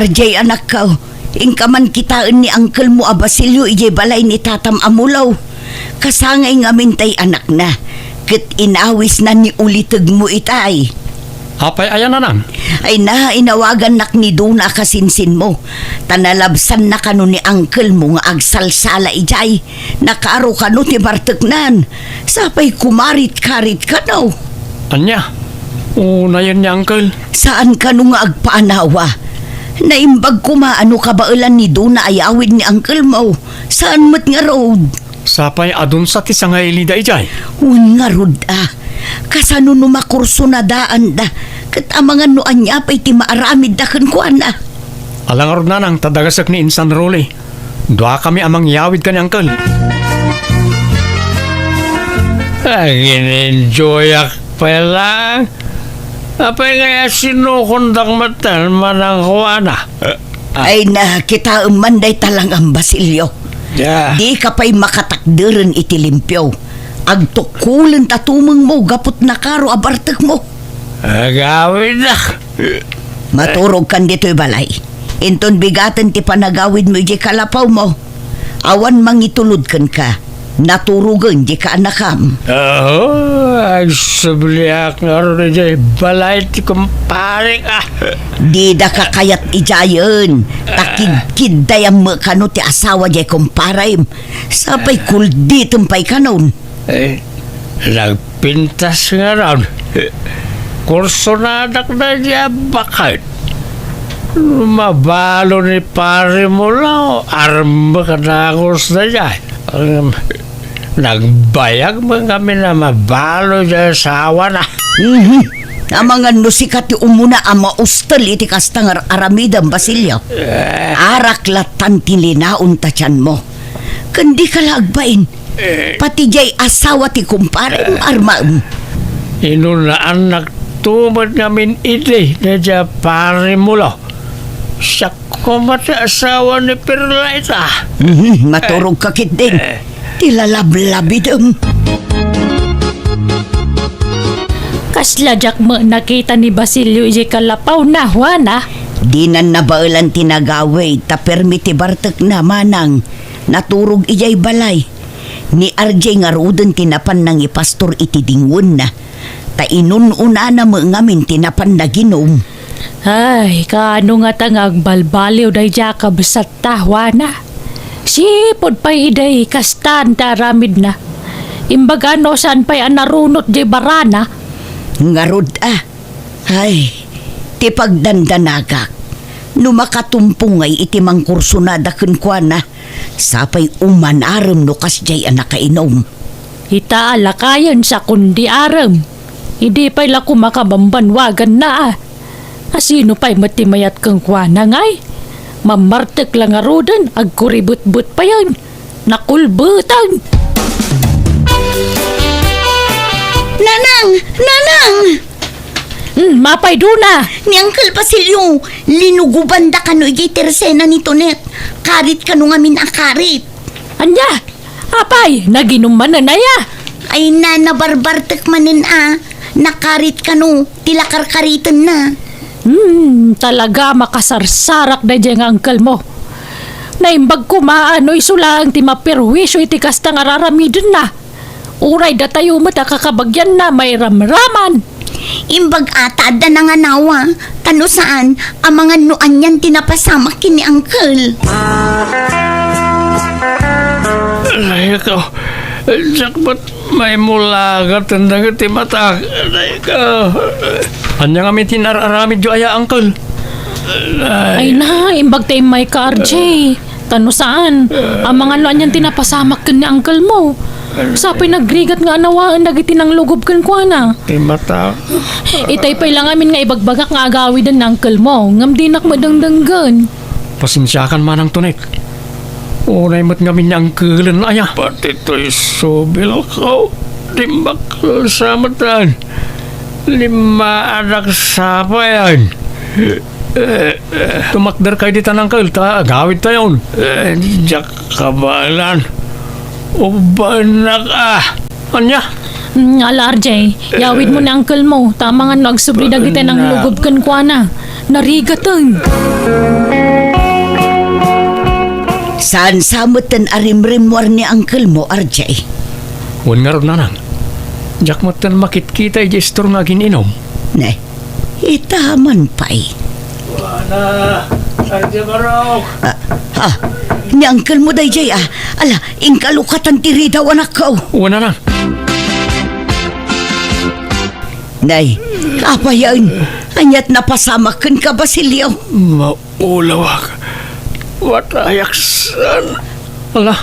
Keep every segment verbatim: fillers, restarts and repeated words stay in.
Jay, anakko, inka man kitaen ni uncle mo a Basilio idiay balay ni tatam a Mulo. Kasangay ngamin tay anakna, ket inawisna ni ulitegmo itay. Apay aya, nanang? Ay na, inawagannak ni Dona a kasinsinmo, ta nalabsanna kano ni uncle mo nga agsalsala idiay. Nakaro kano ti barteknan. Sapay kumarit-karit kano. Ania? Unayen ni uncle? Saan kano nga agpaanawa? Naimbag koma a no kabaelan ni Dona a yawid ni uncle mo. Saan met ngarud? Sapay adunsa ti sangailida idiay? Wen ngarud a. Kasano no makursunadaanda? Ket amangan no ania pay ti maaramidda kenkuana? Ala ngarud, nanang, ta dagasek ni Insan Rolly. Duakami a mangyawid ken ni uncle. Agin-enjoyak pay lang. Apay ngay a sinukondak met ten manang kuana? Ay na, kitaem man dayta lang a Basilio. Ya. Dika pay makatakderen iti limpio. Agtukkolen ta tumengmo gapu ta nakaro a bartekmo. Agawidak. Maturogkan ditoy balay. Inton bigaten ti panagawidmo idiay kalapawmo, awan mangitulod kenka. Naturogen diay kaanakam. Oh, agsubliak ngarud idiay balay ti kumparek, ah. Didaka kayat idiayen, ta kidkiddayam met kano ti asawa diay kumparem. Sapay kulditem pay kanon. Eh, nagpintas ngarud. Kursonadak daydiay a baket. No mabalo ni Pare Mulo, armek a dagus daydiay. Ngem, nagbayag met ngamin a mabalo diay asawana. Mhm. Amangan no sika ti umuna a maustel iti kasta nga ar-aramidem, Basilio. Eh. Arak lattan ti linaon ta tianmo. Ken dika la agbain. Eh. Pati diay asawa ti kumparem, armaem. Inunaannak to met ngamin idi daydiay a Pare Mulo. Siak koma ti asawa ni Perla ita. Mhm, maturogka ketdin. Eh. Ti lalablabidem. Kasla diak met nakita ni Basilio idiay kalapawna, Juana. Dinan nabaelan ti nagawid, ta permi ti bartekna, manang. Naturog idiay balay. Ni R J ngaruden ti napan nangipastor iti dingwenna, ta inun-unana met ngamin ti napan naginum. Ay, kaano ngata nga agbalbaliw daydiay a kabsatta, Juana? Sipud pay idi kastan ti aramidna. Imbaga no saan pay a narunot diay barana. Ngarud a. Ay, ti pagdandanagak. No makatumpong ngay iti mangkursonada kenkuana, sapay umanarem no kasdiay a nakainum. Ita a lakayen sakon di arem. Idi pay la koma kabambanwaganna a. Asino pay met ti mayat kenkuana ngay? Mammartek la ngaruden, agkuribetbet payen. Nakulbeten. Nanang! Nanang! Hmm, mapay, Dona? Ni Uncle Basilio, linugobanda kano idiay tersena ni Tonet. Karit kano ngamin a karit. Ania? Apay, naginum manen aya? Ay na, nabarbartek manen a. Nakarit kano, ti la karkaritenna. Hmm, talaga makasarsarak daydiay nga uncle mo. Naimbag koma a no isu laeng ti maperwisyo iti kasta nga raramidenna. Uray datayo met a kakabagianna mairamraman. Imbag a ta adda nanganawa, ta no saan, amangan no anian ti napasamak ken ni uncle. Ay, ikaw, diak met maimulagat dagiti matak. Ay, ikaw. Ania ngamin ti inar-aramidyo aya, uncle? Ay. Ay na, imbag ta immayka, R J. Ta no saan, amangan no anian ti napasamak ken ni uncle mo. Sapay nagrigat nga anawaen dagiti nanglugob kenkuana. Ti mata. Itay pay la ngamin nga ibagbagak nga agawiden ni uncle mo, ngem dinak madengdenggen. Pasensiakan manang Tonet. Unay met ngamin ni uncle-en aya. Pati toy subilko, dimbakkel sa matan. Limmaadak sapayan. Eh, eh. Tumakderkay ditan, uncle, ta agawidtayon. Eh, diak kabaelan. Ubbaennak a. Ania? Mm, ala, R J, yawidmo ni uncle mo, ta amangan no agsubli dagiti nanglugob kenkuana. narigaten. Saan sa metten a rimrimmuar ni uncle mo, R J? Wen ngarud, nanang. Diak metten makitkita idiay istor nga agin-inum. Ne, ita man pay. Juana, R J Barok. Ah, ah, ni uncle mo daydiay, ah. Ala, inkalukatan ti ridaw, anakko. Wen, nanang. Nay, apayen, ania't napasamak kenka, Basilio? Maulawak. Matayak saan. Ala,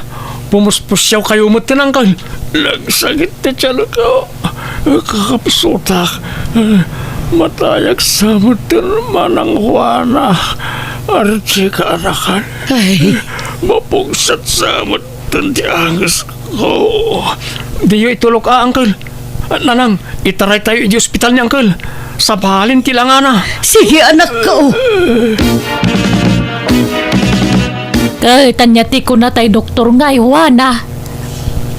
pumuspusiawkayo met, uncle. Nagsakit ti tianko. Kakapsutak. Matayak sa met, Manang Juana. R J, kaanakan. Ay. Mapugsat sa met. Tan ti angesko. Diyo itulok a, uncle. Nanang, itaraytayo idiay ospital ni uncle. Sabalin ti langana. Sige, anakko. Ket ania ti kuna tay doktor ngay, Juana?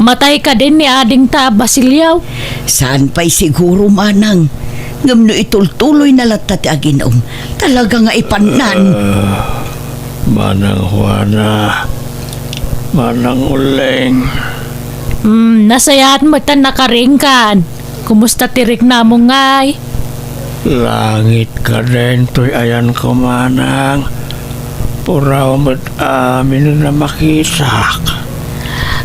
Matay kadin ni adingta a Basilio? Saan pay siguro, manang. Ngem no itultuloyna latta ti agin-um, talaga nga ipannan. Ah, Manang Juana, Manang Uling. Hmm, nasayaat met a nakaringkan. Kumusta ti riknamo ngay? Langit kadin toy ayanko, manang. Puraw met amin a makitak.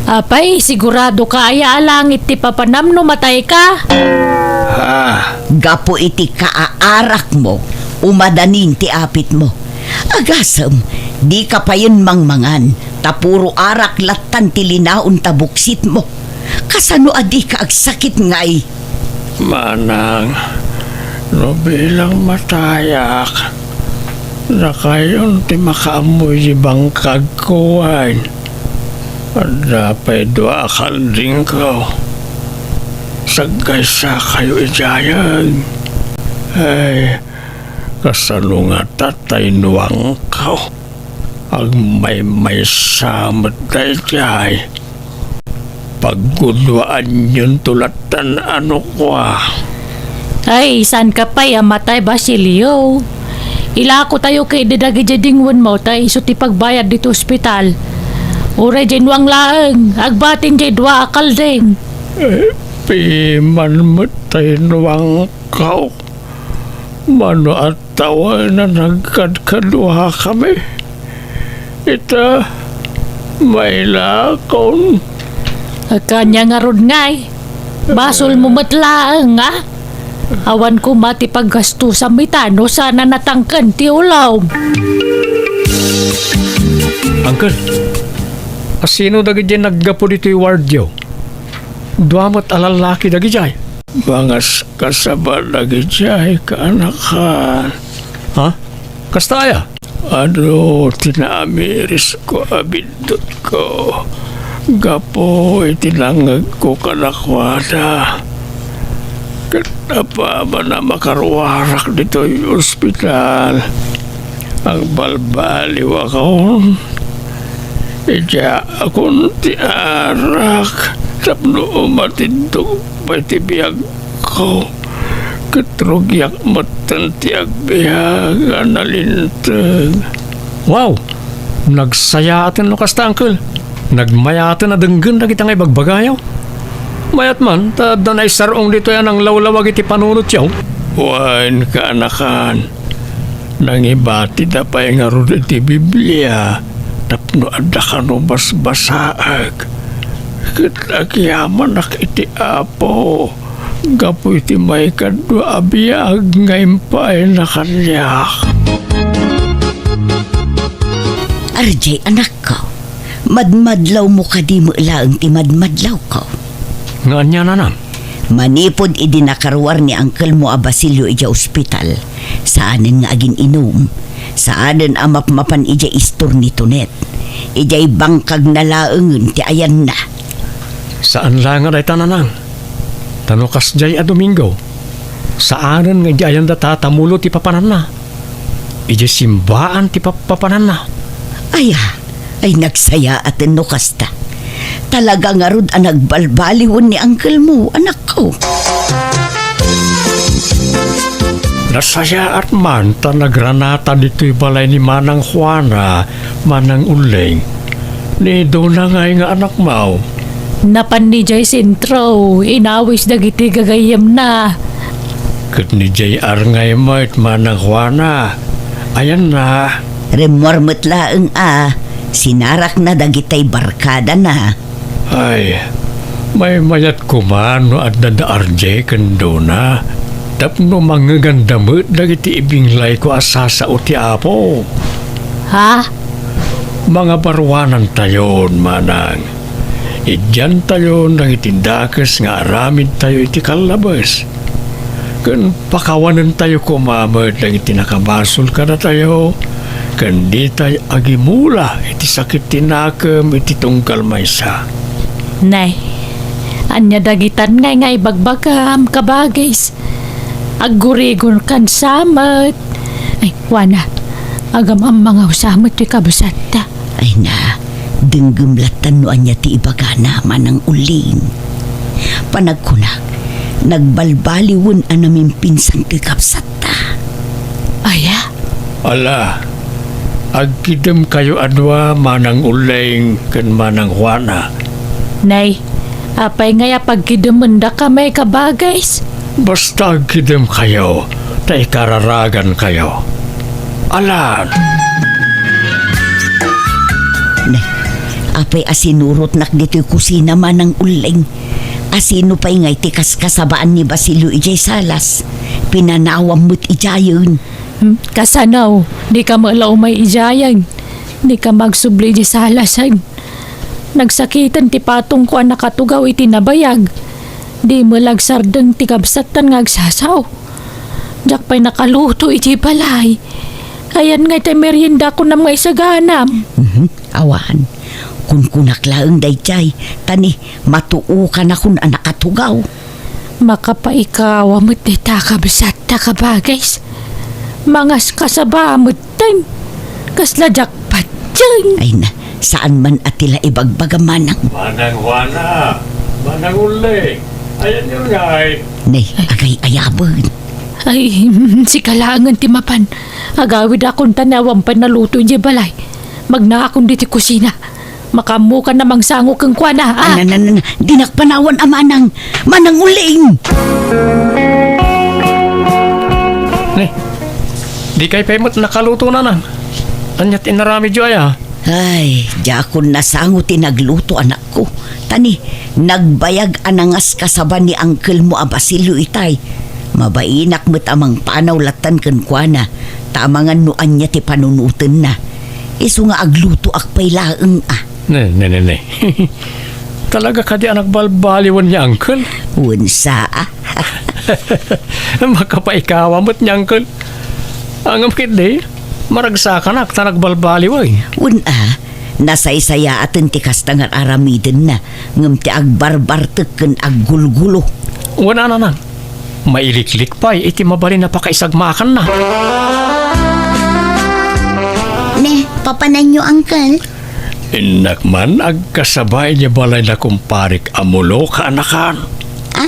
Apay, siguradoka aya a langit ti papanam no matayka? Ha? Gapu iti kaaarakmo, umadanin ti apitmo. Agasem, dika payen mangmangan, ta puro arak lattan ti linaon ta buksitmo. Kasano a dika agsakit ngay? Manang, no bilang matayak, dakayon ti makaammo iti bangkagko wen. Adda pay dua a kaldingko. Sagkaysakayo idiayen. Ay, kasano ngata tay nuangko? Agmaymaysa met daydiay. Pagguduaanyonto lattan a nukua. Ay, saanka pay a matay, Basilio. Ilakotayo ketdi dagidiay dingwenmo ta isu ti pagbayad ditoy ospital. Uray diay nuang laeng, agbatin diay dua a kalding. Eh, piman met tay nuangko. Mano a tawen a nagkadkaduakami. Ita, mailakon. Ania ngarud ngay? Basolmo met laeng, a? Awan koma ti paggastusam ita no saan a natangken ti ulom. Uncle, asino dagidiay naggapu ditoy wardyo? Dua met a lallaki dagidiay. Mangaskasaba dagidiay, kaanakan. Ha? Kasta aya? Adu ti naamirisko a biddutko gapu iti nangngegko kadakuada. Ket apaman a makaruarak ditoy ospital, agbalbaliwakon. Idiaakon ti arak tapno umatidto pay ti biagko, ket rugiak metten ti agbiag a nalinteg. Wow! Nagsayaaten no kasta, uncle. Nagmayaten a denggen dagita nga ibagbagayo. Mayat man, ta adda naisar-ong ditoy a nanglawlawag iti panunotyo. Wen, kaanakan, nangibatida pay ngarud iti Biblia tapno adda kano basbasaek. Ket agyamanak iti Apo gapu iti maikadua a biag nga impayna kaniak. R J, anakko, madmadlawmo kadi met laeng ti madmadlawko? Nga ania, nanang? Manipud idi nakaruar ni uncle mo a Basilio idiay ospital, saanen nga agin-inum, saanen a mapmapan idiay istor ni Tonet, idiay bangkagna laengen ti ayanna. Saan la nga dayta, nanang. Ta no kasdiay a Domingo, saanen nga idiay ayanda tatamulo ti papananna. Idiay simbaan ti pappapananna. Aya, ay nagsayaaten no kasta. Talaga ngarud a nagbalbaliwen ni uncle mo, anakko. Nasayaat man ta nagranata ditoy balay ni Manang Juana, Manang Uling. Ni Dona ngay nga anakmo. Napan idiay sentro, inawis dagiti gagayyemna. Ket ni J R ngay met, Manang Juana. Ayanna. Rimmuar met laeng a sinarakna dagitay barkadana. Ay, maymayat koma no adda da R J ken Dona tapno mangngeganda met dagiti ibinglayko a sasao ti Apo. Ha? Mangabaruanantayon, manang. Idiantayon dagiti dakes nga aramidtayo iti kallabes. Ken pakawanentayo koma met dagiti nakabasol kadatayo, ken ditay agimula iti sakit ti nakem iti tunggal maysa. Nay, ania dagitan ngay nga ibagbagam, kabagis? Aggurigon kan sa met. Ay, wana, agam-ammangaw sa met ti kabsatta. Ay na, denggem lattan no ania ti ibagana, Manang Uling. Panagkuna, nagbalbaliwen a namimpinsan ti kabsatta. Aya? Ala, agkidemkayo a dua, Manang Uling ken Manang Juana. Nay, apay ngay a pagkidemendakami, kabagis? Basta agkidemkayo, ta ikararagankayo. Alan! Ne, apay a sinurotnak ditoy kusina, Manang Uling? Asino pay ngay ti kaskasabaan ni Basilio idiay salas? Pinanawam met idiayen. Hmm, kasano? Dika met la umay idiayen. Dika magsubli idiay salasen. Nagsakiten ti patongko a nakatugaw iti nabayag. Di met la agsardeng ti kabsattan nga agsasao. Diak pay nakaluto iti balay. Ayan ngay ti merienda ko nam nga isaganam. Mhm. Awan. Kunkunak laeng daydiay, ta ni matuokanakon a nakatugaw. Makapaikawa met dayta kabsatta, kabagis. Mangaskasaba met ten. Kasla diak patien. Ay na, saan man a ti la ibagbaga, manang. Manang Juana, Manang Uling, ayanyo ngay. Ne, agay-ayaben. Ay, sika laengen ti mapan. Agawidakon ta ni awan pay naluto idiay balay. Magnaakon ditoy kusina. Makaammokan a mangsango kenkuana, a. Ana, ana, ana, dinak panawan a manang, Manang Uling! Ne, dikay pay met nakaluto, nanang. Ania ti inaramidyo aya? Ay, diakon nasango ti nagluto, anakko. Ta ni, nagbayag a nangaskasaba ni angkelmo a Basilio itay. Mabainak met a mangpanaw lattan kenkuana, ta amangan no ania ti panunotenna. Isu nga aglutoak pay laeng a. Ne, ne, ne, ne. Talaga kadi a nagbalbaliwen ni uncle? Wen sa a. Makapaikawa met ni uncle. Ngem ketdi, maragsakanak ta nagbalbaliwen. Wen a, nasaysayaaten ti kasta nga ar-aramidenna, ngem ti agbarbartek ken aggulgulo. Wen a, nanang. Mailiklik pay iti mabalin a pakaisagmakanna. Ne, papananyo, uncle? Innak man agkasaba idiay balay da kumparik a Mulo, kaanakan. Ah?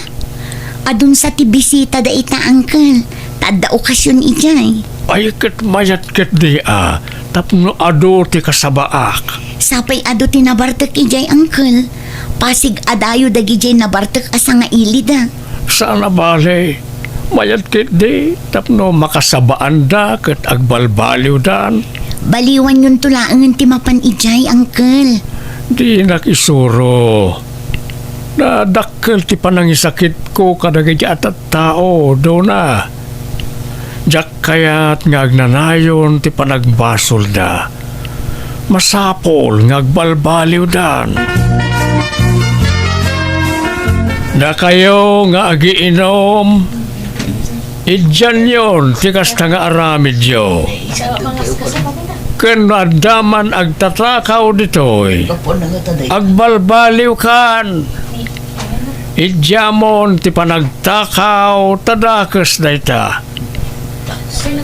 Adun sa ti bisita dayta, uncle. Ta adda okasion idiay. Ay, ket mayat ketdi a, tapno adu ti kasabaak. Sapay adu ti nabartek idiay, uncle. Pasig a dayo dagidiay nabartek a sangailida. Saan a bale, mayat ketdi tapno makasabaanda ket agbalbaliwdan. Baliwanyonto laengen ti mapan idiay, uncle. Dinak isuro. Nadakkel ti panangisakitko kadagiti a tattao, Dona. Diak kayat nga agnanayon ti panagbasolda. Masapul nga agbalbaliwdan. Dakayo nga agiinom, idianyon ti kasta nga aramidyo. Ken no adda man agtatakaw ditoy, agbalbaliwkan. Idiamon ti panagtakaw, ta dakes dayta.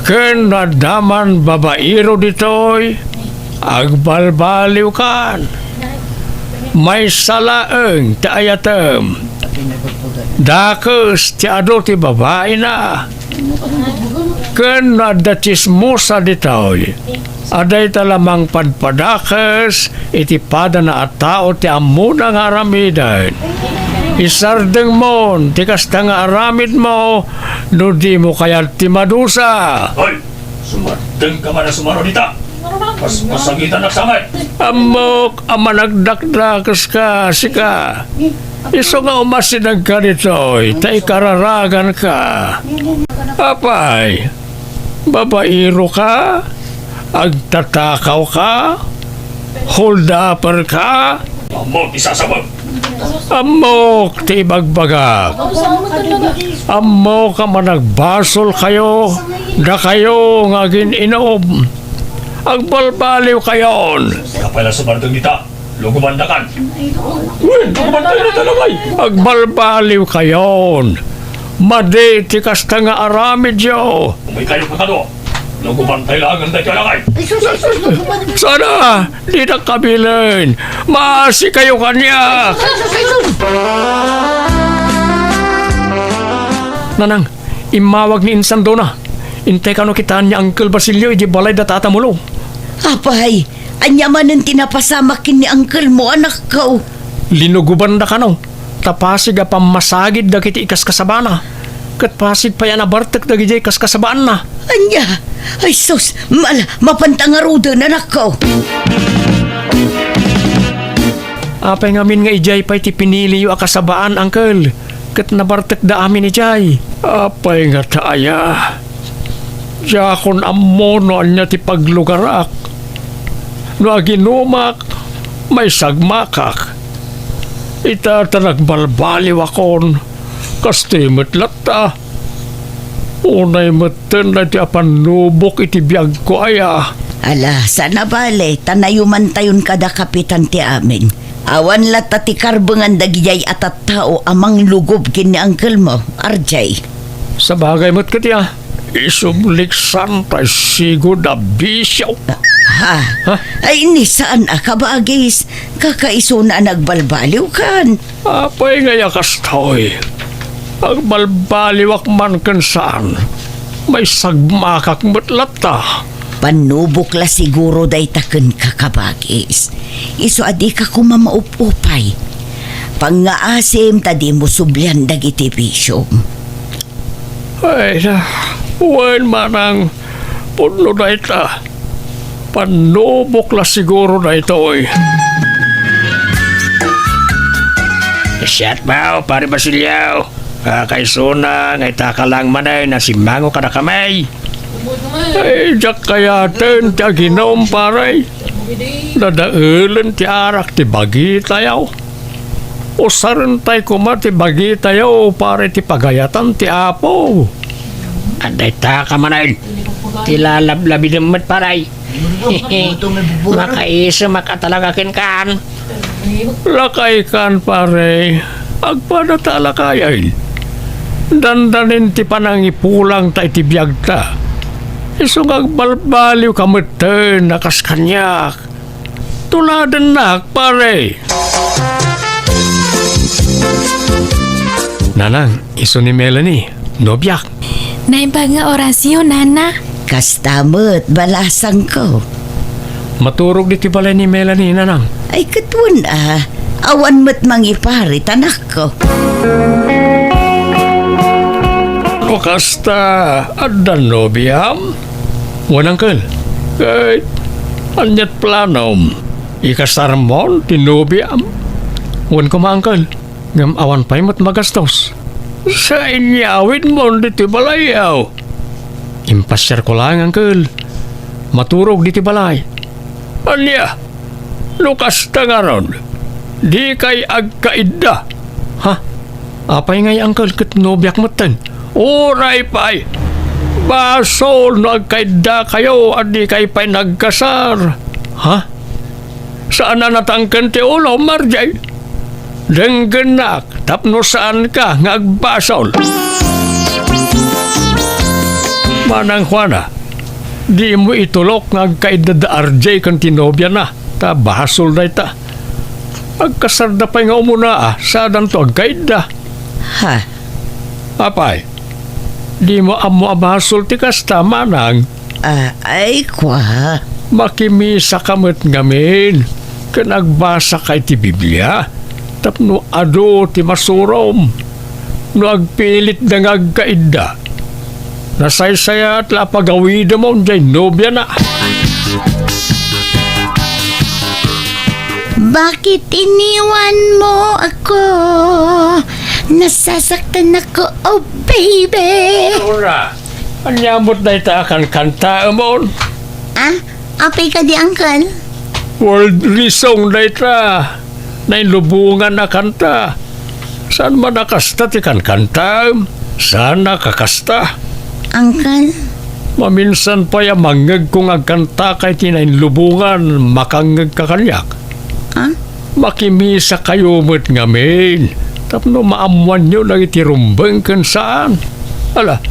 Ken no adda man babaero ditoy, agbalbaliwkan. Maysa laeng ti ayatem. Dakes ti adu ti babaina. Ken no adda tsismosa ditoy, adda ita la mangpadpadakes iti padana a tao ti ammona nga aramiden. Isardengmon ti kasta nga aramidmo no dimo kayat ti madusa. Hoy! Sumardengka man a sumaro dita! Mas masagitanak sa amin! Ammok a managdakdakeska, sika. Isu nga umasidegka ditoy, ta ikararaganka. Apay, babaero ka? Agtatakaw ka? Hold-upper ka? Ammok ti sasabak! Ammok ti ibagbagak. Ammok a managbasol kayo, dakayo nga agin-inom. Agbalbaliw kayon. Kapay la sumardeng dita. Lugubandakan. Wen, lugubantayo na talakay. Agbalbaliw kayon. Madi ti kasta nga aramidyo. Umay kayo kakado. Lugubantayo laeng daytoy a lakay. Sana, dinak kabilen. Maasi kayo kaniak. Nanang, immawag ni Insandona. Intay kano kitaan ni Uncle Basilio idi balay da Tata Mulo. Apay, ania manen ti napasamak ken ni uncle mo, anakko? Linugobanda kano, ta pasig a pammasagid dagiti ikaskasabana, ket pasig pay a nabartek dagidiay kaskasabaanna. Ania? Ay sus, mala, mapanta ngaruden, anakko. Apay ngamin nga idiay pay ti piniliyo a kasabaan, uncle, ket nabartekda amin idiay? Apay ngata aya? Diakon ammo no ania ti paglugarak. No aginumak, maisagmakak. Ita ta nagbalbaliwakon, kastoy met latta. Unay metten daytoy a pannubok iti biagko aya. Ala, saan a bale, ta nayumantayon kada kapitan ti amin. Awan latta ti karbengan dagidiay a tattao a manglugob ken ni uncle mo, R J. Sabagay met ket ya, isubliksan tay sigud a bisio. Ha? Ha? Ay, ni saan a kabagis, kakaisuna a nagbalbaliw kan. Apay ngay a kastoy? Agbalbaliwak man ken saan, maisagmakak met latta. Pannubok la siguro dayta ken kakabagis. Isu a dika koma maup-upay. Pangngaasim ta dimo sublian dagiti bisiom. Ay na, wen manang pudno dayta. Pannubok la siguro daytoy. Siat bao, Pare Basilio. Kakaisuna nga itaka lang manen a simmango kadakami. Ay, diak kayaten ti aginom, pare. Dadaelen ti arak ti bagitayo. Usaren tay koma ti bagitayo, pare, ti pagayatan ti Apo. Adda itaka manen ti lalablabidem met, pare. Makaisemak a talaga kenkan. Lakaykan, pare. Agpada ta a lakayen. Dandanin ti panangipulangta iti biagta. Isu nga agbalbaliwka metten a kas kaniak. Tuladennak, pare. Nanang, isu ni Melanie, nobiak. Naimbag nga orasyo, nana. Kasta met, balasangko. Maturog ditoy balay ni Melanie, nanang. Ay, ket wen a. Awan met mangiparit, anakko. O kasta, adda nobiam? Wen, uncle. Ket aniat planom? Ikasarmon ti nobiam? Wen koma, uncle. Ngem awan pay met magastos. Sa inyawidmon ditoy balayyo. Impasiarko laeng, uncle. Maturog ditoy balay. Ania? No kasta ngarud, dikay agkaidda. Ha? Apay ngay, uncle, ket nobiak metten? Uray pay. Basol no agkaiddakayo a dikay pay nagkasar. Ha? Saan a natangken ti ulom, Marjay? Denggennak tapno saanka nga agbasol. Manang Juana, dimo itulok nga agkaidda da R J ken ti nobiana, ta basol dayta. Agkasarda pay nga umuna a, sadanto agkaidda. Ha? Apay, Dimo ammo a basol ti kasta, manang. Ah, ay, kua. Makimisaka met ngamin ken agbasaka iti Biblia tapno adu ti masurom. No agpilitda nga agkaidda, nasaysayat la a pagawidem jay nobiana. Bakit iniwan mo ako? Nasasaktan ako, oh baby. Laura, ania met dayta a kankantaem? Ah, apay kadi, Uncle? Worldly song dayta. Nainlubongan a kanta. Saan man a kasta ti kankantaem? Saan a kakasta? Uncle? Maminsan pay a mangngegko nga agkantaka iti nainlubongan, makangngegka kaniak. Ah? Makimisakayo met ngamin tapno maammoanyo dagiti rumbeng ken saan. Ala,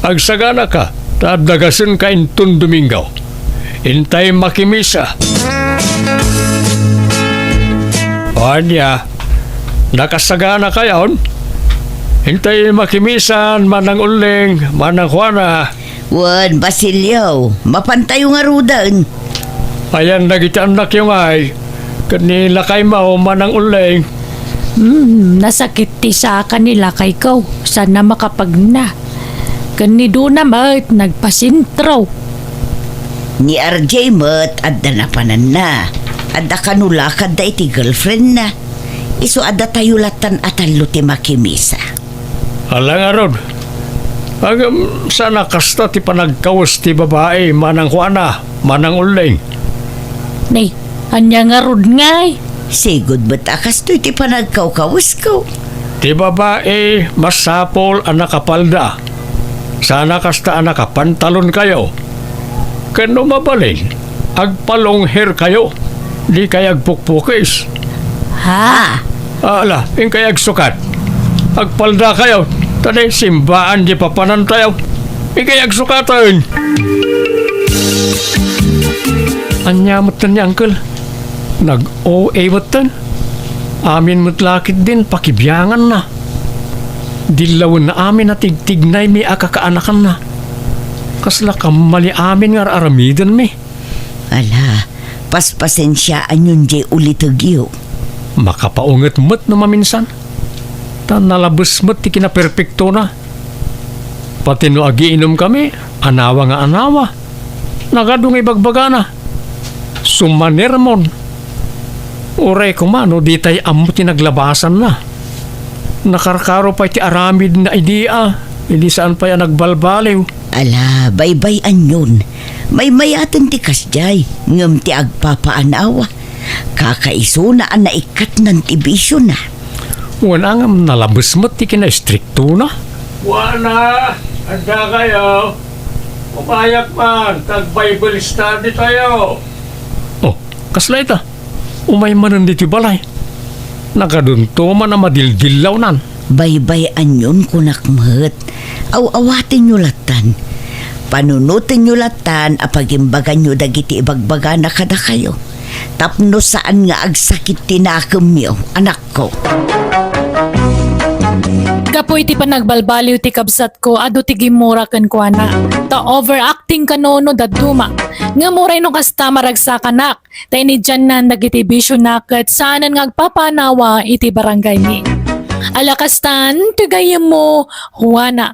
agsaganaka, ta adda gasenka inton Domingo. Intay makimisa. O ania, nakasaganakayon? Intay makimisan, Manang Ulleng, Manang Juana. Wen, Basilio, mapantayo ngaruden. Ayan dagiti annakyo ngay, ket ni lakaymo, Manang Ulleng. Hmm, nasakit ti saka ni lakayko, saan a makapagna. Ken ni Dona met nagpasentro. Ni R J met adda napananna. Adda kano lakadda iti girlfriendna. Isu a datayo lattan a tallo ti makimisa. Ala ngarud, ngem saan a kasta ti panagkawes ti babai, Manang Juana, Manang Ulleng. Nay, ania ngarud ngay? Sigud met a kastoy ti panagkawkawesko. Ti babai, masapul a nakapalda. Saan a kasta a nakapantalonkayo. Ken no mabalin, agpalongherkayo. Dikay agpukpukis. Ha? Ala, inkay agsukat. Agpaldakayo, ta di simbaan di papanantayo. Inkay agsukaten. Ania metten ni Uncle? Nag-O A metten? Amin met la ketdin pakibianganna. Dillawenna amin a tigtignaymi a kakaanakanna. Kasla kammali amin nga ar-aramidenmi. Ala, paspasensiaanyon jay ulitegyo. Makapaunget met no maminsan. Ta nalabes met ti kinaperpektona. Pati no agiinumkami, anawa nga anawa. Nagadu nga ibagbagana. Sumanermon. Uray koma no ditay ammo ti naglabasanna. Nakarkaro pay ti aramidna idi a, idi saan pay a nagbalbaliw. Ala, baybay-anyon. Maymayaten ti kasdiay, ngem ti agpapaanawa, kakaisuna a naikkatnan ti bisiona. Wen, ngem nalabes met ti kinaistriktona. Wana, adda kayo. Umayak man, tag-Bible study tayo. Oh, kasla ita? Umay manen ditoy balay. Nagadunto man a madildillawnan. Baybay-anyon kunak met. Aw-awatenyo lattan. Panunotenyo lattan a pagimbaganyo dagiti ibagbagana kadakayo. Tapno saan nga agsakit ti nakemyo, anakko. Gapu iti panagbalbaliw ti kabsatko, adu ti gimmura kenkuana. Ta overacting kano no dadduma. Ngem uray no kasta, maragsakanak. Ta inidiannan dagiti bisiona ket saanen nga agpapanawa iti barangaymi. Ala kastan, ti gayyemmo, Juana.